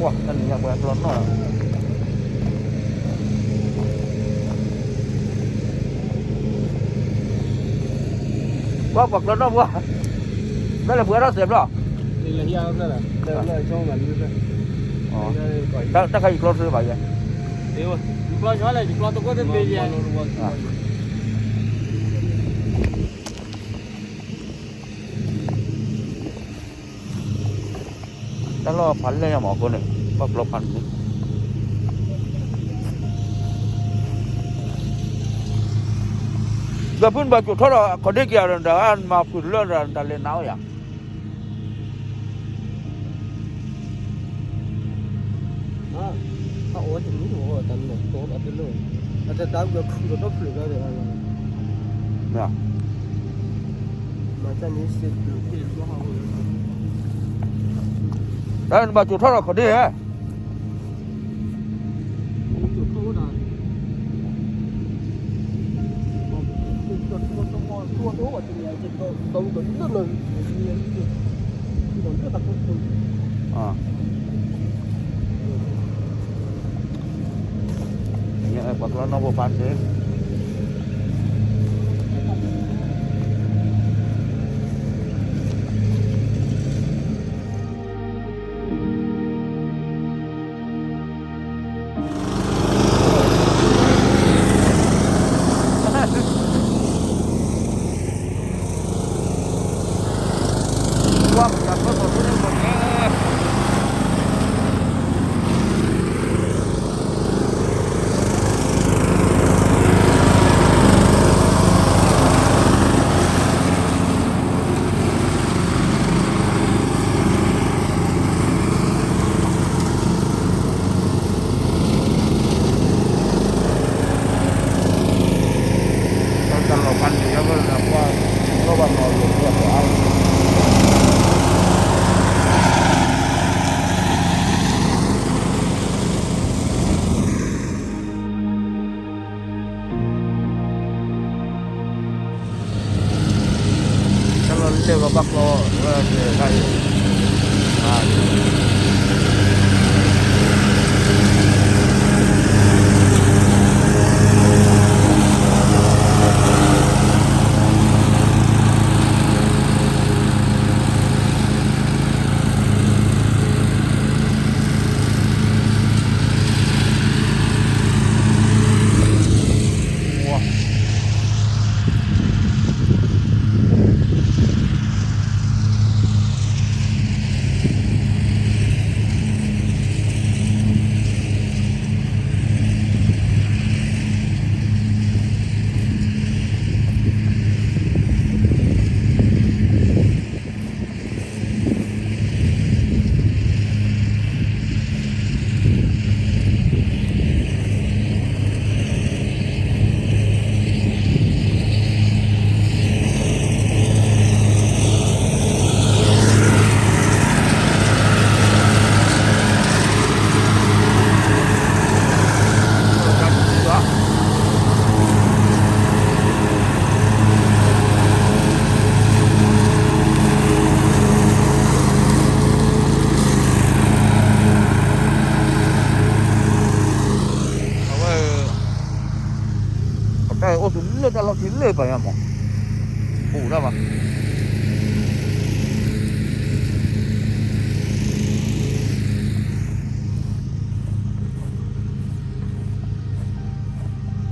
ပှၤတနံၤညါပှၤကျီနီၣ်လီၤ, ပှၤပှၤကျီနီၣ်ပှၤ, ဘျီလဲၤပှၤထီၣ်စဲးဘျီ, တၢ်ခါယကျီသ့ဘၣ်ယဲ, တၢ်လီၢ်ဖးလဲၢ်ညါမးအဃိန့ၣ်, တၢ်လီၢ်ဖးလဲၢ်ညါမးအဃိန့ၣ်, ဘၣ်ကျီဖးန့ၣ်, ဒီးဖုနဘၣ်ကၠိာ်ထီၣ်ဒီး ခီၣ်ဒ့က့ၤဒီး နတၢ်မၤဖုၣ်လၢဒီး နတၢ်လဲၤနၤအိၣ်ယၤ တၢ်နဘၣ်ကၠိာ်ထီၣ်ဒီး ခီၣ်ဒ့ဧါ, ပှၤကျီနီၣ်ဖိဖးန့ၣ် တၢ်လီၢ်လၢဂီၤဘၣ်ကျီဝဲဒၣ်အံၤ, အဝဲ ပတၢ်အိၣ်တုၤလၢတၢ်လီၢ်ခံလၢပှၤညါမး, အိၣ်ဒၣ်ဘၣ်, တၢ်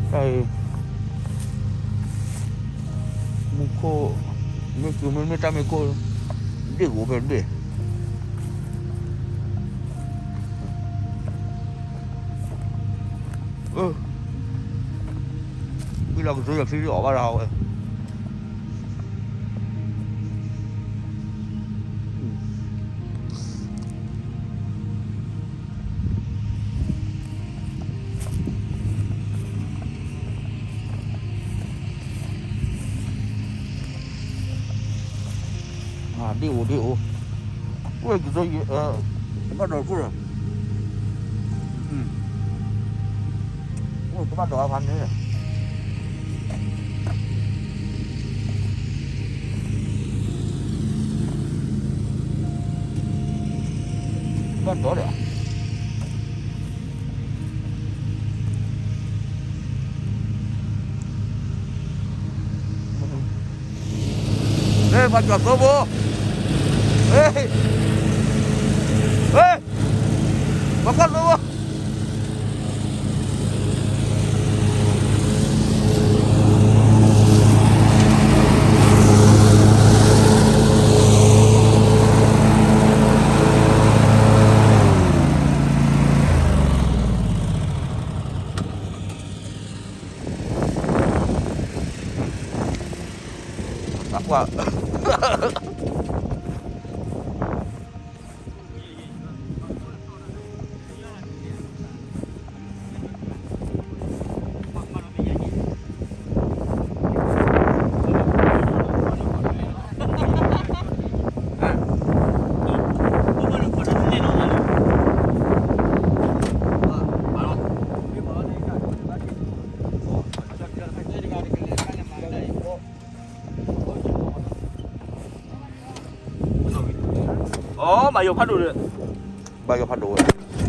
အံၤ မူခိၣ်, မ့ၢ်ကမ့ၢ်မ့ၢ်တၢ်မ့ၢ်ခိၣ်, ဒ့ၣ်ဂိၤဖဲဒ့ၣ်, ဝံၤလီၤကစိယၤဖံအီၣ်ဘၣ်ဒီးဝဲ ဒ့ၣ်အိၣ်ဒ့ၣ်အိၣ်, အိၣ်ကစီ, တဘၣ်ဒီးခိၣ်လီၤ, အိၣ်တဘၣ်ဒီးအဖးန့ၣ်, ဘၣ်ဒီးဒီး ပှၤကၠီၤသိဖိ, ဟ့ၣ်, ဟ့ၣ်, ပှၤကၠီၤသိဖိ. အကွၢ် အိ ဘၣ်ယိၣ်ဖးဒိၣ်ဒီး, ဘၣ်ယိၣ်ဖးဒိၣ်ဝဲ, တဲဝဲ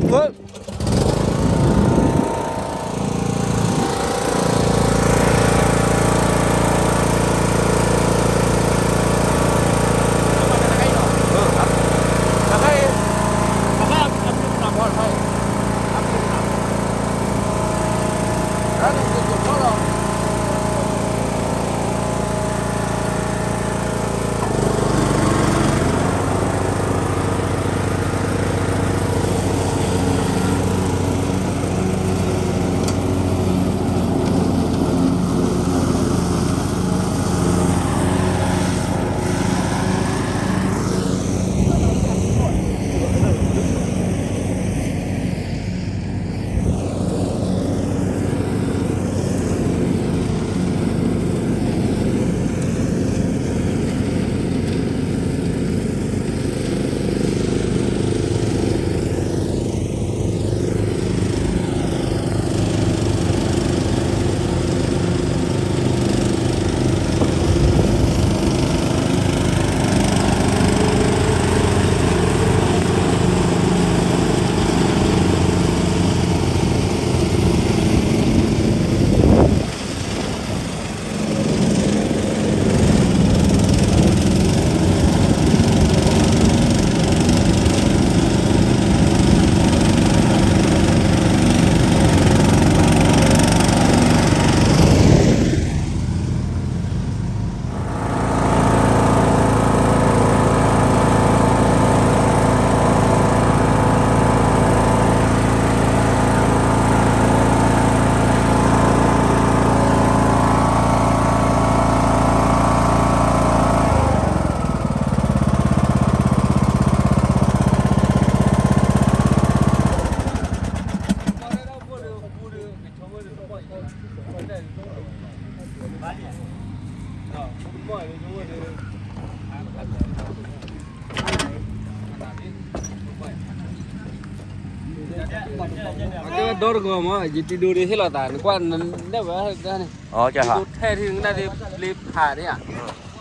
ဒီတဂီၤမး ယတံၤဒိၣ်ဒ်ဟ့ၣ်လီၤသး နကွၢ်နနဲၣ်ဝဲဒၣ်န့ၣ်, ယဒိထဲထံနကနၣ်ဒ်လ့ဖးန့ၣ်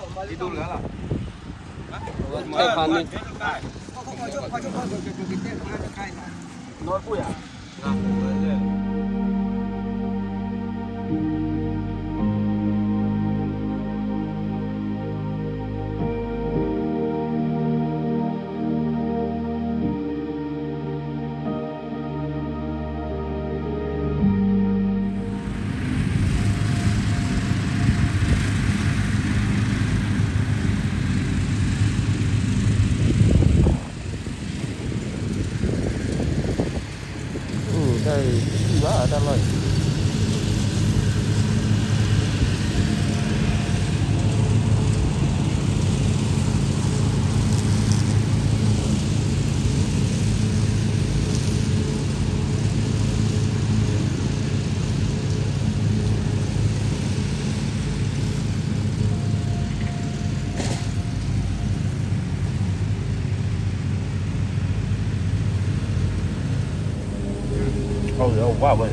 ဧါ, ယဒိထဲဖးန့ၣ် နီၢ်ပူၤယၤ တၢ်ဘၣ်တၢ်လီၢ်အံၤ အဝဲ တၢ်ဘျုးဖးဒိၣ်ဝဲ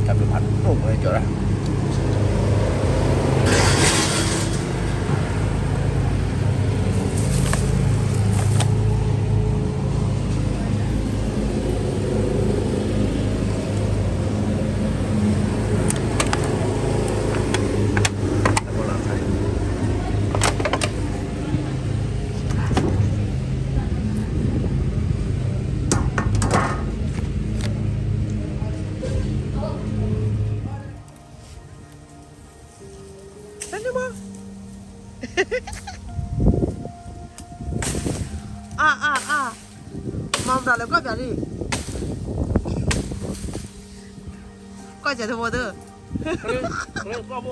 ကီးဒၣ် တၢ်ကီလၢ အါ အါ အါ မၤမတၤလဲၣ် ကွၢ်ပၠးဒံး, ကွၢ်စဲးတဘိသၢ, ကဘၣ်ဝ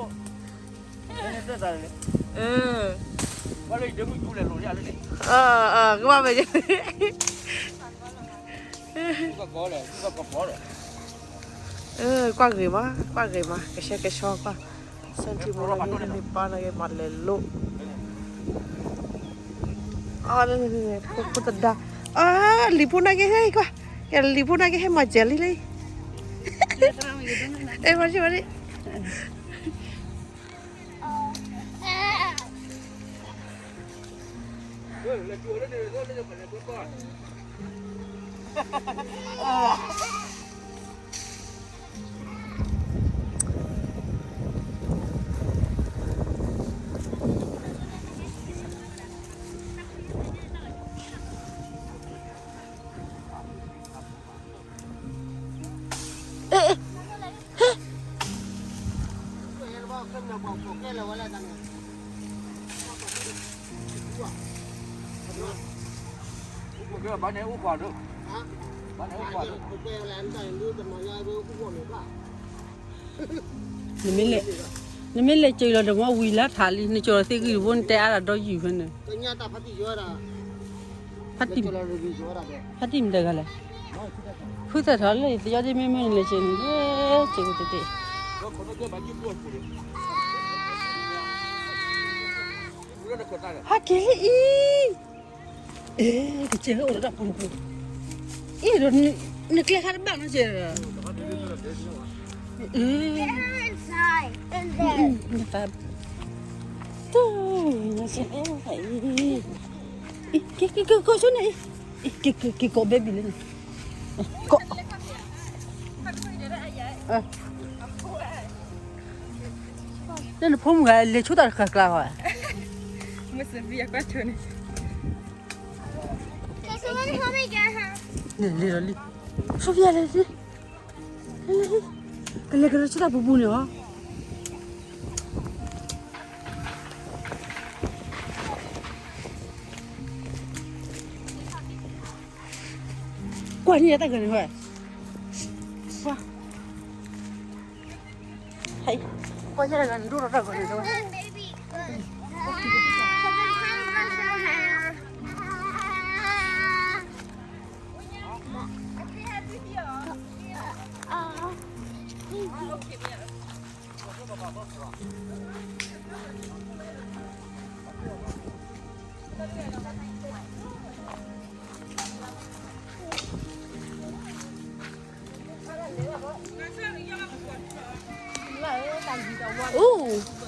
ဲ, ကွၢ်ဂ့ၤမး ကွၢ်ဂ့ၤမး ကဆှဲကဆှီကွၢ်, စဲထံမူလၢက့ၤ လံာ်ပီနာ်က့ၤ မၤလဲၤလိၣ်, ဖိတဒါ, လံာ်ဖိနာ်က့ၤဟဲကွၢ်, လံာ်ဖိနာ်က့ၤဟဲမၤစဲးလံလံ, အဲ မၤစဲးမၤစဲး နမ့ၢ်လဲၤ, နမ့ၢ်လဲၤကၠီလီၤဒီးမ့ၢ်ဝံၤလၢထးလံ နကၠီလီၤသ့ၣ်ဂံၢ်တဘိ နတဲအါဒၣ်ဒီယုၢ်ဖဲန့ၣ်, ဖါတံၢ်မတၤတဂၤလဲၣ်, ဖုသၢထီၣ်လၢယသယီဒ်မ့မ့ၢ်နလဲၤကၠီန့ၣ် ကၠီကတ့ၢ်တ့ၢ်, ဟးက့ၤလံအံၤ အဲ ကစၢ်အိၣ်ဒီးတၢ်ပူၤတပူၤ, အံၤဒီး နကျဲခါတဘၣ်နီၤကဲ, နတၢ်, တူၢ်, နကဲ, က့ၤကိးဆိန့ၣ်, က့ၤကိး baby လၢန့ၣ်, ကိး လၢနဖိမုၣ်ဂၤလဲၤဆိတၢ်တကျါကျါဘၣ်, မ့ၢ်စဖံယကွၢ်ဆိန့ၣ်, လံလံလံ, စဖံယလဲၤလံ, ကလဲၤကဒီးဆိတၢ်ပူၤပူၤန့ၣ်ဟီ. ကွၢ်န့ၢ်တၢ်ဂၤန့ၣ်ဝဲ, ကွၢ်, ဟဲ, ကွၢ်ယဲၢ်တဂၤန့ၣ် ဒိၣ်ထီၣ်တၢ်ဂၤန့ၣ်ဝဲ. Ooh.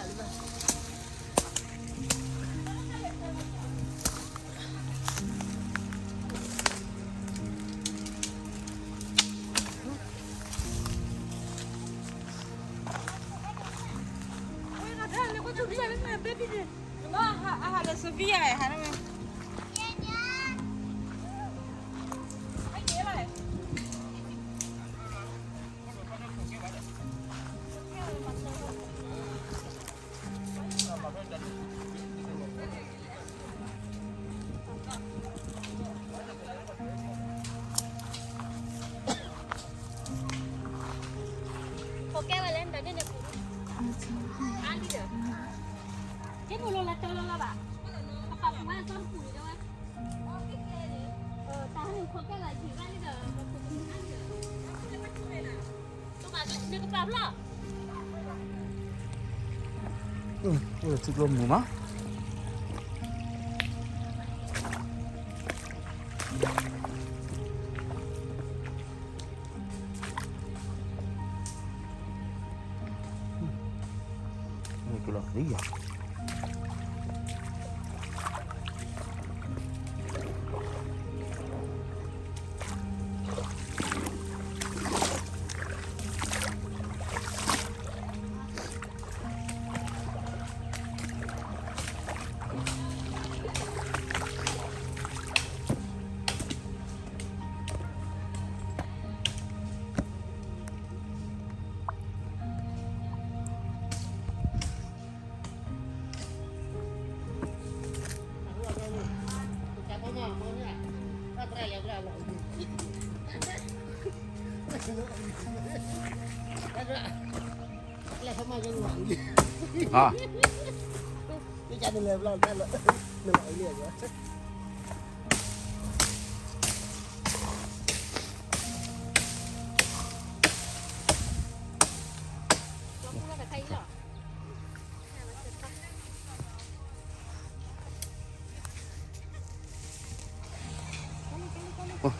အိၣ်ထံကျိမုာ်မး, ကလီၤသံယၤ.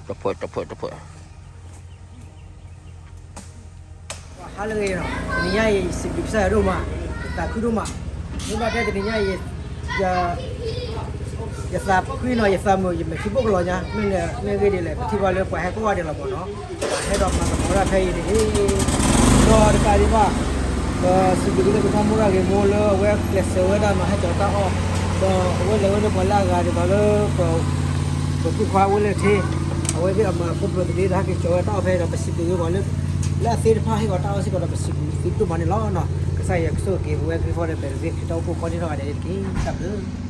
တဖှဲး တဖှဲး တဖှဲး ဟါလၢအဂ့ၤနီၤ, တနံၤညါအံၤ ယစံးဘျုးကစၢ်ယွၤဒိၣ်မး, ယသးခုဒိၣ်မး, မ့ၢ်ဘၣ်တဲတနံၤညါအံၤ ယသးဖှံနီၤ, ယသးမုာ်, ယမဲာ်ထံဘိၣ်ကလီၤညါ, မ့ၢ်ဂ့ၢ်ဒ်လဲၣ် ပထံၣ်ဘၣ်လၢပှၤဟဲကိးဂၤဒဲးလီၤမ့ၢ်နီၤ, ဟဲဒီးမၤသကိးတၢ်ဖဲအံၤန့ၣ်, ဒီးတကးဒံးဘၣ် ပစံးဘျုးက့ၤလၢပတၢ်မိၣ်ရၢ်ဂ့ၤမိၢ်လၢအဝဲကျဲးစၢးဝဲဒၣ်မၤဟဲကၠီၤတၢ်အီၣ်, ဒီးအဝဲလဲၤဝဲလၢပှၤလၢအဂၤဒ်သိးလၢ ပပုၢ်ခွါဝဲလၢထံ, အဝဲသ့ၣ်အမၤဖိပျိၤသန့ ဒီးဟဲက့ၤကၠီၤဝဲတၢ်အီၣ်ဖဲဒီး ပစံးဘျုးက့ၤပှၤလၢ လၢအသ့တဖၣ်ဟ့ၣ်ကီးတၢ်အီၣ်စ့ၢ်ကီးဒီး ပစံးဘျုးသုဒိၣ်မးန့ၣ်လီၤ. ကစၢ်ယွၤကဆိၣ်ဂ့ၤက့ၤပဝဲခရံာ်ဖိဒီး ဘဲးသ့ၣ်ခရံာ်တၢ်အိၣ်ဖှိၣ်ကိးဒံနီၢ်ဂၤဒဲးန့ၣ်တက့ၢ်. တၢ်ဘျုး